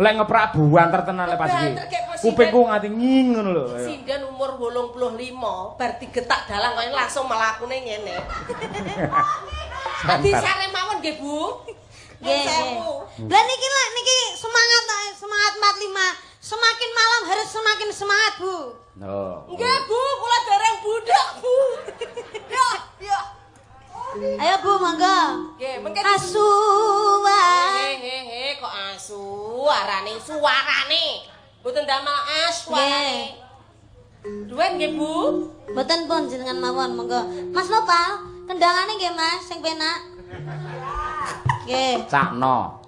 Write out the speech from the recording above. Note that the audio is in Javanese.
Lek ngeprak buanter tenan lek pas iki. Kupingku nganti nging ngono lho. Sinden umur 85 bar digetak dalang kaya langsung melakune ngene. Disare mawon nggih, Bu. Nggih. Lah niki lek niki semangat semangat 45. Semakin malam harus semakin semangat, Bu. Oh. Nggih, Bu, kula dereng budak, Bu. Ya, ya. Ayo Bu, monggo. Nggih, mengke asuwa. He kok asu, arane suarane. Mboten damel as suarane. Duet nggih, Bu. Mboten pun jenengan mawon, monggo. Mas Nopal, kendangane nggih, Mas, sing penak. Nggih. Cakno.